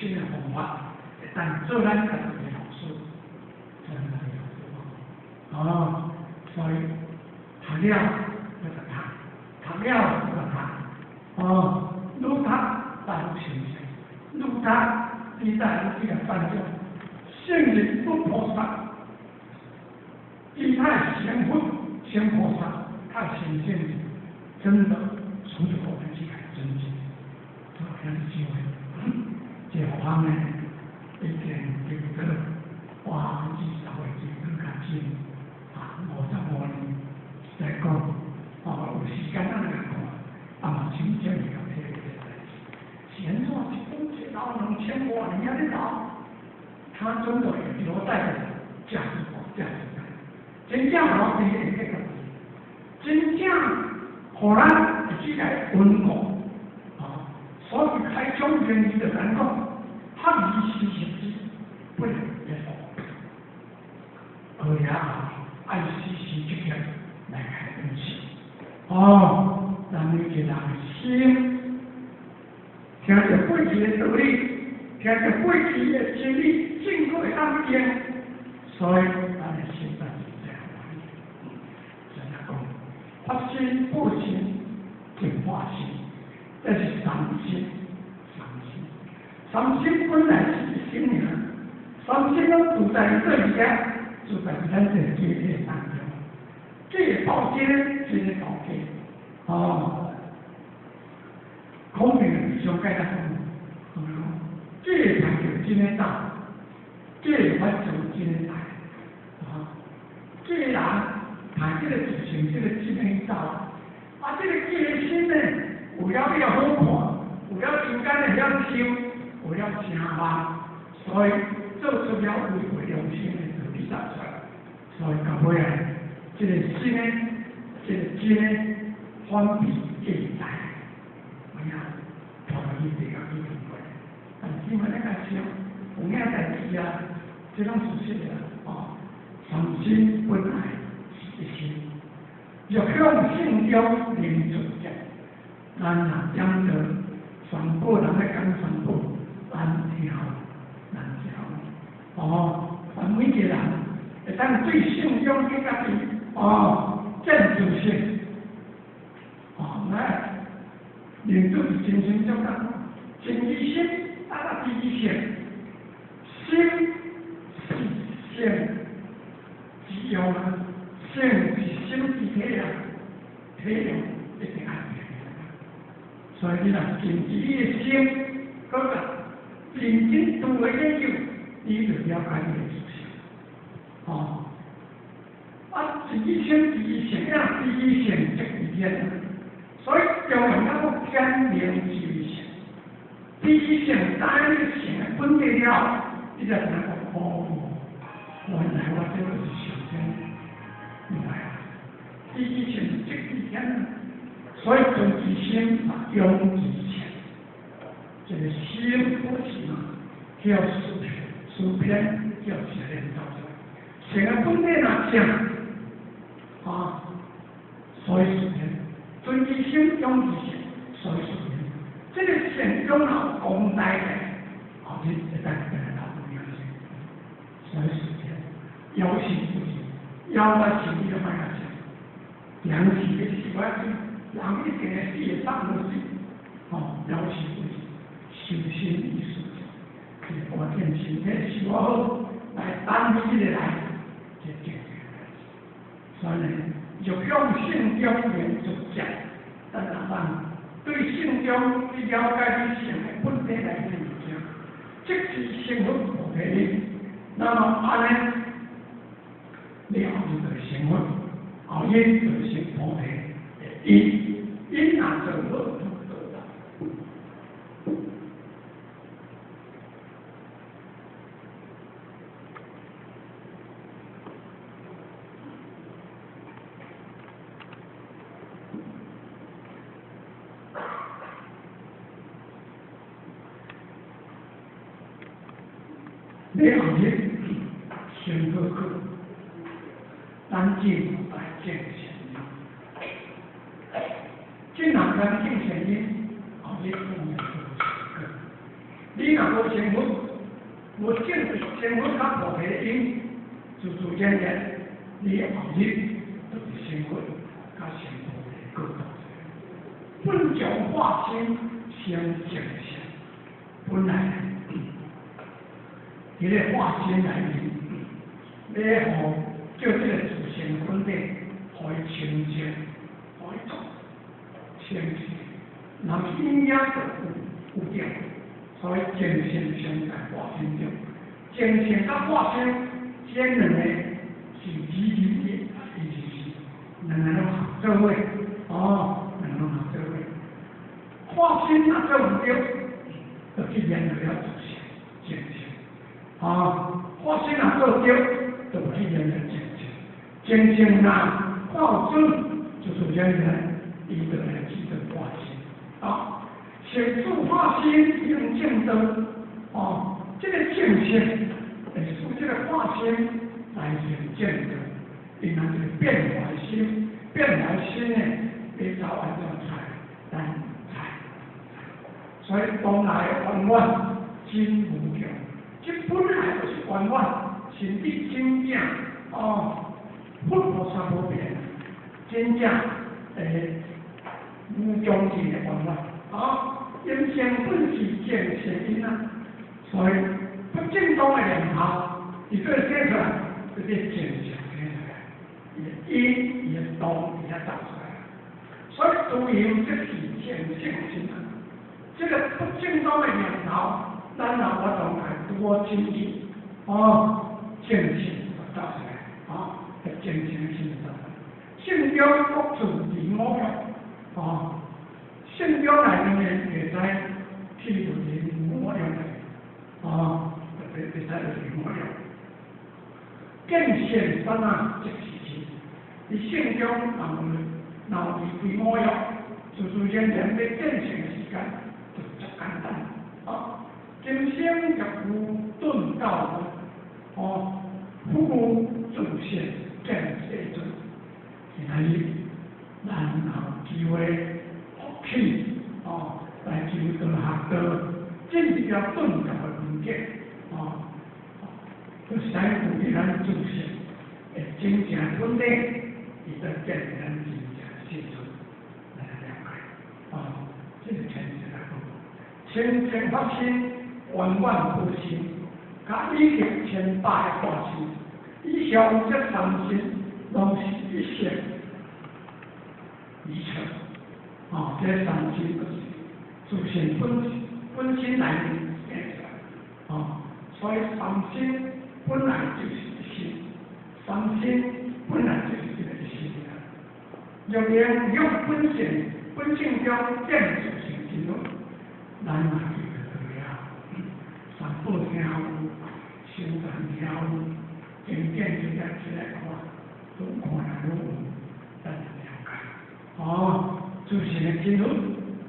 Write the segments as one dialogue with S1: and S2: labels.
S1: 心的方法，會當做咱家己的老師，做咱家己的老師。哦，所以讀了就讀，讀了就讀，哦，愈讀來愈清晰，愈讀你才愈去來反正，聖人不菩薩，伊太成佛成菩薩，太成聖人，真的除了我們去來尊敬，做兄弟姊妹，這方面已經經過10%的更較近，啊，55年來講，哦，有時間咱來看，啊嘛真正會共體會這個代誌，是按怎一本一老2000外年遐咧老，他真的有留在的價值價值在，真正老是會個，真正予咱會去來穩固，啊，所以開宗明義就咱講，合理事實之不能接受，而也愛時時刻刻來開分析。哦，咱每一個人的心，聽著過去的道理，聽著過去的真理，正確會當用，所以咱的心才是這樣。所以講，發心、布心、淨化心，這是三心，三心，三心本來是一心爾，三心攏住在這裡遐，住在咱這個機體當中。這個道家，這個道家，哦，孔明上解答講，這個才叫真的道，這個法就真的大，啊，這個人談這個自性，這個真的道，啊，這個假心呢，為了要好看，為了人間的曉修，為了成望，所以做出了違背良心的道理出來，所以到尾啊，這個心呢，這個真呢，反被假代，有影，拖去地獄去輪迴。但是嘛，咱較想，有影代誌啊，這攏事實啊，哦，三心本來是一心，欲向性中明出者，咱若講到三寶，人咧講三寶，難聽，難聽，哦，咱每一個人會當對性中去家己，哦，見自性，哦，來，認主是真心足講，真知心，啊，知性，心是性之用啊，性是心之體啊，體用一定愛變。所以你若真知你的心，閣較認真多的研究，你就了解你的自性，哦。啊，自己心自己性啊，自己性即是天。所以中庸講天明之性，自己性知你性的本體了，你才知影講哦，原來我這個是上天，明白啊？自己性即是天，所以存其心用其性，這個心不是嘛，叫思思偏，叫邪念造出來。性的本體若正，啊，所以是天，存其心用其性，所以是天。這個性中有廣大的，後日會當變來頭有性，所以是天。有是不是？有啊是你就莫甲想，人是的是我人一定會死會差不多死，哦，有是不是？修心意思，是我見身體修好，來等你這個來，這正確。所以呢，欲向性中明出者，咱若咱對性中去了解你性的本體內面物件，即是成佛菩提因。那麼按呢，你後日就會成佛，後日就會成菩提的因，因若做好，就得到。你後日先好去，咱進來正善因，這若咱正善因，後日當然做善果。你若無成佛，無證成佛佮菩提因，自自然然，你後日就是成佛，佮成菩提果道。本將化身成淨相，本來佇咧化身內面，欲予叫這個自性本體，予伊清淨，予伊做清淨，若是陰影就有有點，所以淨性先在化身中，淨性佮化身，這兩个是二二一，二二是兩个攏合做伙，哦，兩个攏合做伙。化身若做毋著，就去連落了自性淨性，啊，化身若做著，就去連了淨性。淨性若看有準，就自然然，伊就來記得化身，啊，先自化身用正道，哦，這个淨性會使這个化身來成正道，因為這個變化心，變化心呢，會走按怎出來，咱猜。所以當來圓滿真無窮，這本來就是圓滿，甚至真正哦，佛菩薩無變，真正無窮盡的圓滿啊！因性本是淨性因啊，所以不正當的念頭，伊做寫出來，這個淨性寫出來，伊的因，伊的動，伊才走出來。所以自由即是淨性心啊。這個不正當的念頭，咱若活動來多注意，哦，淨性就走出來，啊，淨性心就走出來。性中各自離五欲，哦，性中內面會使去離五欲的，哦，會使離五欲。見性剎那即是智，佇性中若有離開五欲，自自然然欲見性的時間就足簡單，啊，今生亦有頓教哦，佛有自性見世尊，今仔日咱有機會福氣哦，來求道學道，進入了頓教的境界，哦，就是咱有佇咱自性的真正本體，伊才見咱真正世尊來了解，哦，這個前提來講，清淨法身，圓滿佛身，佮以及千百個化身，以上這三身，攏是一性而成，哦，這三身就是自性本本身內面顯出來，哦，所以三身本來就是一心，三身本來就是這個一心。若然用本性本性中見自性真如，咱嘛記得對啊。三寶聽有，修禅聽有，經典直接起來看，攏看來攏有，咱就了解。哦，自性的真如，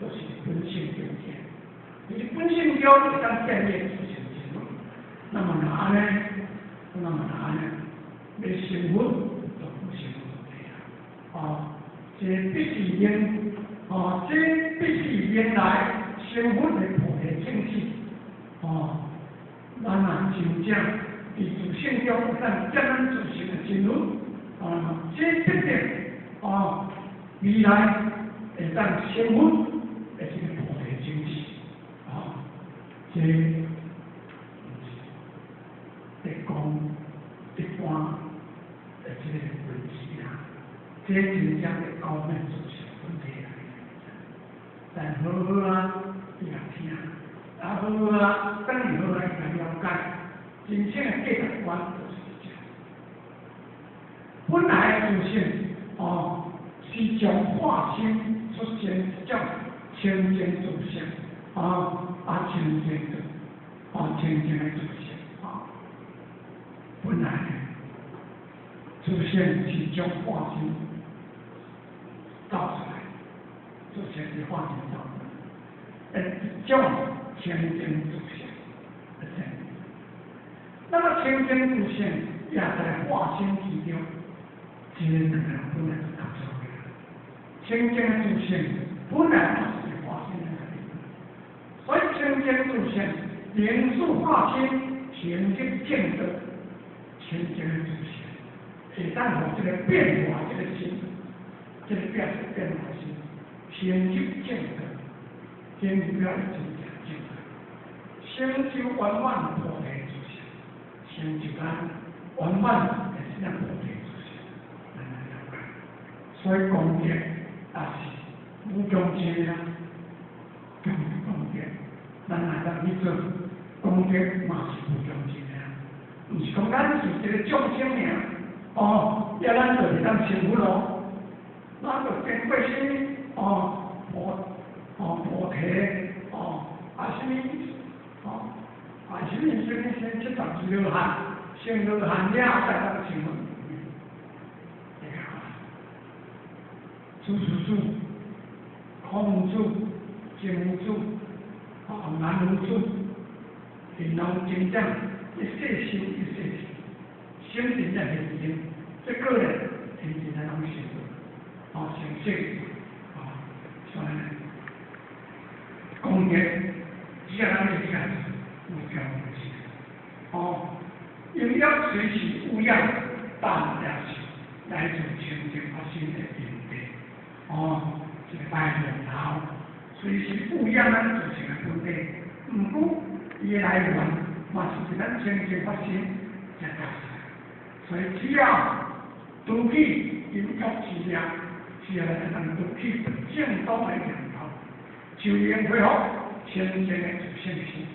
S1: 就是本性中見。你本性中會當建立自性真如，那麼若按呢？那麼若按呢？欲成佛就無成問題啊！哦，這必是因，哦，這必是因來成佛的菩提種子。哦，咱若真正佇自性中，咱見咱自性的真如，啊，這必定哦，未來會當成佛的這個菩提種子，啊，這是在講一般的這個文字啊，這真正的講明自性本體來。但好好啊，伊也聽，啊好好啊，等於好來來了解，真正的價值觀就是這。本來自性哦，是將化身出現一種清淨自性，啊啊清淨的，啊清淨的自性啊，本來自性是將化身造出來，自性是化身造出來，一種清淨自性，那麼清淨自性也在化身之中，這兩個本來就合做的。清淨自性本來就是化身的，所以清淨自性靈樹化身，成就正道，清淨的自性，會當予這个變化這个心，這个變變化心，成就正道，真表真正正道，成就圓滿菩提自性，成就咱圓滿的這個菩提自性，咱來了解。所以功德也是無窮盡啊，功德，咱來當去做功德嘛是無窮盡的啊，毋是講咱是一个眾生爾，哦，抑咱就會當成佛咯，咱就經過啥物哦，菩哦菩提哦，啊啥物哦，啊啥物啥物啥72羅漢，聖羅漢了才當成佛。你看，主事主、空主、淨主、哦南無主，𪜶攏真正一世修一世成，生真正現前，這個咧，𪜶真正攏成佛，哦成聖，哦，所以功德，只要咱會開始有強有勢，哦，因業隨時有影，但也是來自清淨發心的因地，哦，這個白源頭，隨時有影咱自性的本體，毋過伊的來源嘛是咱清淨發心才造成，所以只要除去因業之業，只要咱當除去正當的念頭，就應恢復清淨的自性心。